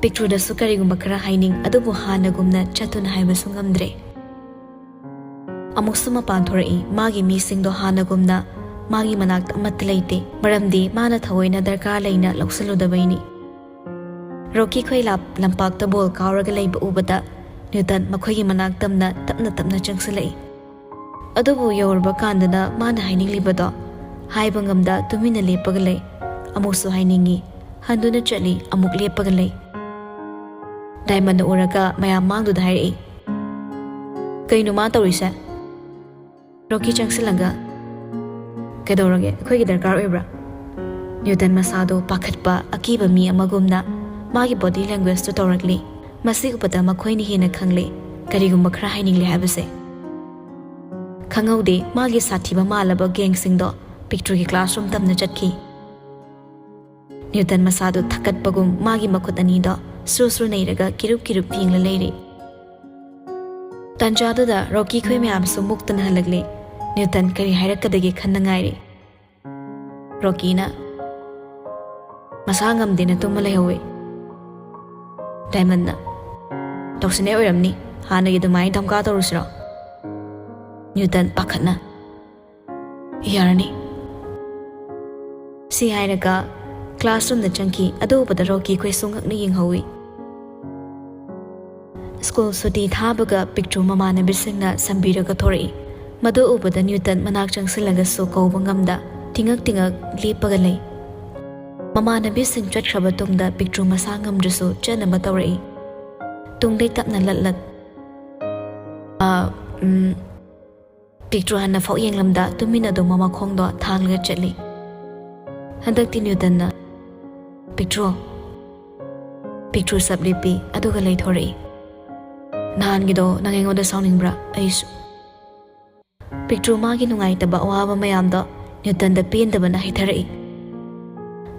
ꯄꯤꯛꯇ꯭ꯔꯨꯗꯁꯨ ꯀꯔꯤꯒꯨꯝꯕ ꯈꯔ ꯍꯥꯏꯅꯤꯡ, ꯑꯗꯨꯕꯨ ꯍꯥꯟꯅꯒꯨꯝꯅ ꯆꯠꯇꯨꯅ ꯍꯥꯏꯕꯁꯨ ꯉꯝꯗ꯭ꯔꯦ꯫ ꯑꯃꯨꯛꯁꯨ ꯃꯄꯥꯟ ꯊꯣꯔꯛꯏ꯫ ꯃꯥꯒꯤ ꯃꯤꯁꯤꯡꯗꯣ ꯍꯥꯟꯅꯒꯨꯝꯅ ꯃꯥꯒꯤ ꯃꯅꯥꯛꯇ ꯑꯃꯠꯇ ꯂꯩꯇꯦ, ꯃꯔꯝꯗꯤ ꯃꯥꯅ ꯊꯑꯣꯏꯅ ꯗꯔꯀꯥꯔ ꯂꯩꯅ ꯂꯧꯁꯤꯜꯂꯨꯗꯕꯩꯅꯤ꯫ ꯔꯣꯀꯤ ꯈꯣꯏ ꯂꯥꯞ-, ꯂꯝꯄꯥꯛꯇ ꯕꯣꯜ ꯀꯥꯎꯔꯒ ꯂꯩꯕ ꯎꯕꯗ ꯅ꯭ꯌꯨꯇꯟ ꯃꯈꯣꯏꯒꯤ ꯃꯅꯥꯛ ꯇꯝꯅ ꯇꯞꯅ ꯇꯞꯅ ꯆꯪꯁꯤꯜꯂꯛꯏ꯫ ꯑꯗꯨꯕꯨ ꯌꯧꯔꯕ ꯀꯥꯟꯗꯅ ꯃꯥꯅ ꯍꯥꯏꯅꯤꯡꯂꯤꯕꯗꯣ ꯍꯥꯏꯕ ꯉꯝꯗ ꯇꯨꯃꯤꯟꯅ ꯂꯦꯞꯄꯒ ꯂꯩ꯫ ꯑꯃꯨꯛꯁꯨ ꯍꯥꯏꯅꯤꯡꯏ, ꯍꯟꯗꯨꯅ ꯆꯠꯂꯤ, ꯑꯃꯨꯛ ꯂꯦꯞꯄꯒ ꯂꯩ꯫ ꯗꯥꯏꯃꯟꯅ ꯎꯔꯒ ꯃꯌꯥꯝ ꯃꯥꯡꯗꯨꯗ ꯍꯥꯏꯔꯛꯏ, "ꯀꯩꯅꯣ ꯃꯥ ꯇꯧꯔꯤꯁꯦ?" ꯔꯣꯀꯤ ꯆꯪꯁꯤꯜꯂꯒ, "ꯀꯩꯗꯧꯔꯒꯦ? ꯑꯩꯈꯣꯏꯒꯤ ꯗꯔꯀꯥꯔ ꯑꯣꯏꯕ꯭ꯔꯥ?" ꯅ꯭ꯌꯨꯇꯟ ꯃꯁꯥꯗꯣ ꯄꯥꯈꯠꯄ, ꯑꯀꯤꯕ ꯃꯤ ꯑꯃꯒꯨꯝꯅ ꯃꯥꯒꯤ ꯕꯣꯗꯤ ꯂꯦꯡꯒ꯭ꯋꯦꯖꯇꯨ ꯇꯧꯔꯛꯂꯤ꯫ ꯃꯁꯤ ꯎꯕꯗ ꯃꯈꯣꯏꯅ ꯍꯦꯟꯅ ꯈꯪꯂꯦ ꯀꯔꯤꯒꯨꯝꯕ ꯈꯔ ꯍꯥꯏꯅꯤꯡꯂꯦ ꯍꯥꯏꯕꯁꯦ꯫ ꯈꯪꯍꯧꯗꯦ, ꯃꯥꯒꯤ ꯁꯥꯊꯤꯕ ꯃꯥꯜꯂꯕ ꯒꯦꯡꯁꯤꯡꯗꯣ ꯄꯤꯛꯇ꯭ꯔꯨꯒꯤ ꯀ꯭ꯂꯥꯁꯔꯨꯝ ꯇꯝꯅ ꯆꯠꯈꯤ꯫ ꯅ꯭ꯌꯨꯇꯟ ꯃꯁꯥꯗꯨ ꯊꯛꯀꯠꯄꯒꯨꯝ ꯃꯥꯒꯤ ꯃꯈꯨꯠ ꯑꯅꯤꯗꯣ ꯁ꯭ꯔꯨ ꯁ꯭ꯔꯨ ꯅꯩꯔꯒ ꯀꯤꯔꯨꯞ ꯀꯤꯔꯨꯞ ꯌꯦꯡꯂ ꯂꯩꯔꯤ꯫ ꯇꯥꯟꯖꯥꯗꯨꯗ ꯔꯣꯀꯤ ꯈꯣꯏ ꯃꯌꯥꯝꯁꯨ ꯃꯨꯛꯇꯅ ꯍꯜꯂꯛꯂꯦ꯫ ꯅ꯭ꯌꯨꯇꯟ ꯀꯔꯤ ꯍꯥꯏꯔꯛꯀꯗꯒꯦ ꯈꯟꯅ ꯉꯥꯏꯔꯤ꯫ ꯔꯣꯀꯤꯅ, "ꯃꯁꯥ ꯉꯝꯗꯦꯅ ꯇꯨꯝꯃ ꯂꯩꯍꯧꯋꯤ꯫" ꯗꯥꯏꯃꯟꯅ, "ꯇꯧꯁꯤꯟꯅꯩ ꯑꯣꯏꯔꯝꯅꯤ, ꯍꯥꯟꯅꯒꯤ ꯑꯗꯨꯃꯥꯏꯅ ꯙꯝꯀꯥ ꯇꯧꯔꯨꯁꯤꯔꯣ?" ꯅ꯭ꯌꯨꯇꯟ ꯄꯥꯈꯠꯅ, "ꯌꯥꯔꯅꯤ꯫" ꯁꯤ ꯍꯥꯏꯔꯒ ꯀ꯭ꯂꯥꯁꯔꯨꯝꯗ ꯆꯪꯈꯤ꯫ ꯑꯗꯨ ꯎꯕꯗ ꯔꯣꯀꯤ ꯈꯣꯏꯁꯨ ꯉꯛꯅ ꯌꯦꯡꯍꯧꯏ꯫ ꯁ꯭ꯀꯨꯜ ꯁꯨꯇꯤ ꯊꯥꯕꯒ ꯄꯤꯛꯇ꯭ꯔꯨ ꯃꯃꯥꯟꯅꯕꯤꯁꯤꯡꯅ ꯁꯝꯕꯤꯔꯒ ꯊꯣꯔꯛꯏ꯫ ꯃꯗꯨ ꯎꯕꯗ ꯅ꯭ꯌꯨꯇꯟ ꯃꯅꯥꯛ ꯆꯪꯁꯤꯜꯂꯒꯁꯨ ꯀꯧꯕ ꯉꯝꯗ ꯇꯤꯉꯛ ꯇꯤꯉꯛ ꯂꯦꯞꯄꯒ ꯂꯩ꯫ ꯃꯃꯥꯟꯅꯕꯤꯁꯤꯡ ꯆꯠꯈ꯭ꯔꯕ ꯇꯨꯡꯗ ꯄꯤꯛꯇ꯭ꯔꯨ ꯃꯁꯥ ꯉꯝꯗ꯭ꯔꯁꯨ ꯆꯠꯅꯕ ꯇꯧꯔꯛꯏ꯫ ꯇꯨꯡꯗꯩ ꯇꯞꯅ ꯂꯠꯂꯠ꯫ "ꯑ, ꯎꯝ," ꯄꯤꯛꯇ꯭ꯔꯨ ꯍꯟꯅ ꯐꯥꯎ ꯌꯦꯡꯂꯝꯗ ꯇꯨꯃꯤꯟ ꯑꯗꯨꯝ ꯃꯃꯈꯣꯡꯗꯣ ꯊꯥꯡꯂꯒ ꯆꯠꯂꯤ꯫ ꯍꯟꯗꯛꯇꯤ ꯅ꯭ꯌꯨꯇꯟꯅ, "ꯄꯤꯛꯇ꯭ꯔꯨ," ꯄꯤꯛꯇ꯭ꯔꯨ ꯆꯞ ꯂꯦꯞꯄꯤ, ꯑꯗꯨꯒ ꯂꯩꯊꯣꯔꯛꯏ꯫ "ꯅꯍꯥꯟꯒꯤꯗꯣ ꯅꯪ ꯑꯩꯉꯣꯟꯗ ꯁꯥꯎꯅꯤꯡꯕ꯭ꯔꯥ? ꯑꯩꯁꯨ," ꯄꯤꯛꯇ꯭ꯔꯨ ꯃꯥꯒꯤ ꯅꯨꯡꯉꯥꯏꯇꯕ ꯑꯋꯥꯕ ꯃꯌꯥꯝꯗꯣ ꯅ꯭ꯌꯨꯇꯟꯗ ꯄꯦꯟꯗꯕꯅ ꯍꯩꯊꯔꯛꯏ꯫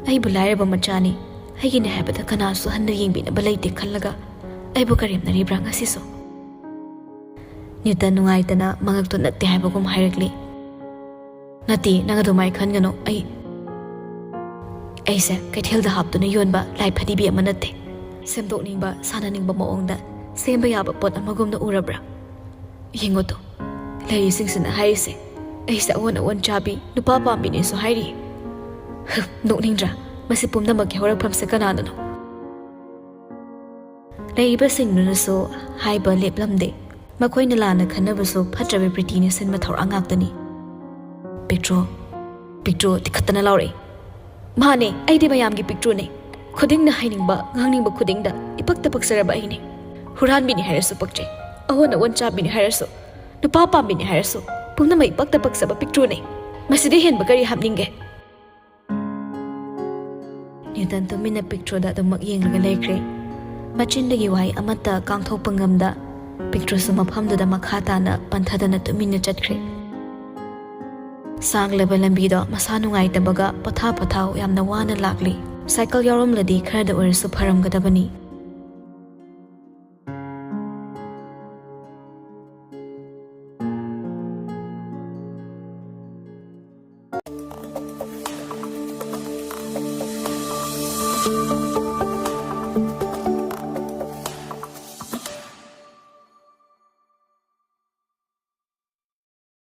"ꯑꯩꯕꯨ ꯂꯥꯏꯔꯕ ꯃꯆꯥꯅꯤ, ꯑꯩꯒꯤꯅꯦ ꯍꯥꯏꯕꯗ ꯀꯅꯥꯁꯨ ꯍꯟꯅ ꯌꯦꯡꯕꯤꯅꯕ ꯂꯩꯇꯦ ꯈꯜꯂꯒ ꯑꯩꯕꯨ ꯀꯔꯦꯝꯅꯔꯤꯕ꯭ꯔꯥ ꯉꯁꯤꯁꯨ?" ꯅ꯭ꯌꯨꯇꯟ ꯅꯨꯡꯉꯥꯏꯇꯅ ꯃꯉꯛꯇꯨ ꯅꯠꯇꯦ ꯍꯥꯏꯕꯒꯨꯝ ꯍꯥꯏꯔꯛꯂꯤ꯫ "ꯅꯠꯇꯦ, ꯅꯪ ꯑꯗꯨꯃꯥꯏ ꯈꯟꯒꯅꯨ꯫ ꯑꯩ, ꯑꯩꯁꯦ ꯀꯩꯊꯦꯜꯗ ꯍꯥꯞꯇꯨꯅ ꯌꯣꯟꯕ ꯂꯥꯏ ꯐꯗꯤꯕꯤ ꯑꯃ ꯅꯠꯇꯦ꯫ ꯁꯦꯝꯗꯣꯛꯅꯤꯡꯕ, ꯁꯥꯟꯅꯅꯤꯡꯕ ꯃꯑꯣꯡꯗ ꯁꯦꯝꯕ ꯌꯥꯕ ꯄꯣꯠ ꯑꯃꯒꯨꯝꯅ ꯎꯔꯕ꯭ꯔꯥ? ꯌꯦꯡꯉꯨ ꯇꯨ, ꯂꯩꯔꯤꯁꯤꯡꯁꯤꯅ ꯍꯥꯏꯔꯤꯁꯦ ꯑꯩꯁꯦ ꯑꯑꯣꯟ ꯑꯑꯣꯟ ꯆꯥꯕꯤ, ꯅꯨꯄꯥ ꯄꯥꯝꯕꯤꯅꯦꯁꯨ ꯍꯥꯏꯔꯤ꯫ ꯅꯣꯛꯅꯤꯡꯗ꯭ꯔꯥ? ꯃꯁꯤ ꯄꯨꯝꯅꯃꯛꯀꯤ ꯍꯧꯔꯛꯐꯝꯁꯦ ꯀꯅꯥꯅꯅꯣ?" ꯂꯩꯔꯤꯕꯁꯤꯡꯗꯨꯅꯁꯨ ꯍꯥꯏꯕ ꯂꯦꯞꯂꯝꯗꯦ꯫ ꯃꯈꯣꯏꯅ ꯂꯥꯟꯅ ꯈꯟꯅꯕꯁꯨ ꯐꯠꯇ꯭ꯔꯕ ꯄ꯭ꯔꯤꯇꯤꯅ ꯁꯤꯟꯕ ꯊꯧꯔꯥꯡ ꯉꯥꯛꯇꯅꯤ꯫ ꯄꯤꯛꯇ꯭ꯔꯨ, ꯄꯤꯛꯇ꯭ꯔꯨ ꯇꯤꯈꯠꯇꯅ ꯂꯥꯎꯔꯛꯏ꯫ "ꯃꯥꯅꯦ, ꯑꯩꯗꯤ ꯃꯌꯥꯝꯒꯤ ꯄꯤꯛꯇ꯭ꯔꯨꯅꯦ꯫ ꯈꯨꯗꯤꯡꯅ ꯍꯥꯏꯅꯤꯡꯕ, ꯉꯥꯡꯅꯤꯡꯕ ꯈꯨꯗꯤꯡꯗ ꯏꯄꯛꯇ ꯄꯛꯆꯔꯕ ꯑꯩꯅꯦ꯫ ꯍꯨꯔꯥꯟꯕꯤꯅꯤ ꯍꯥꯏꯔꯁꯨ ꯄꯛꯆꯩ, ꯑꯑꯣꯟ ꯑꯑꯣꯟ ꯆꯥꯕꯤꯅꯤ ꯍꯥꯏꯔꯁꯨ, ꯅꯨꯄꯥ ꯄꯥꯝꯕꯤꯅꯤ ꯍꯥꯏꯔꯁꯨ, ꯄꯨꯝꯅꯃꯛ ꯏꯄꯛꯇ ꯄꯛꯆꯕ ꯄꯤꯛꯇ꯭ꯔꯨꯅꯦ꯫ ꯃꯁꯤꯗꯩ ꯍꯦꯟꯕ ꯀꯔꯤ ꯍꯥꯞꯅꯤꯡꯒꯦ?" ꯅ꯭ꯌꯨꯇꯟ ꯇꯨꯃꯤꯟꯅ ꯄꯤꯛꯇ꯭ꯔꯨꯗ ꯑꯗꯨꯃꯛ ꯌꯦꯡꯂꯒ ꯂꯩꯈ꯭ꯔꯦ꯫ ꯃꯆꯤꯟꯗꯒꯤ ꯋꯥꯍꯩ ꯑꯃꯠꯇ ꯀꯥꯡꯊꯣꯛꯄ ꯉꯝꯗ ꯄꯤꯛꯇ꯭ꯔꯨꯁꯨ ꯃꯐꯝꯗꯨꯗ ꯃꯈꯥ ꯇꯥꯅ ꯄꯟꯊꯗꯅ ꯇꯨꯃꯤꯟꯅ ꯆꯠꯈ꯭ꯔꯦ꯫ ꯁꯥꯡꯂꯕ ꯂꯝꯕꯤꯗꯣ ꯃꯁꯥ ꯅꯨꯡꯉꯥꯏꯇꯕꯒ ꯄꯣꯊꯥ ꯄꯣꯊꯥ ꯌꯥꯝꯅ ꯋꯥꯅ ꯂꯥꯛꯂꯤ꯫ ꯁꯥꯏꯀꯜ ꯌꯥꯎꯔꯝꯂꯗꯤ ꯈꯔꯗ ꯑꯣꯏꯔꯁꯨ ꯐꯔꯝꯒꯗꯕꯅꯤ꯫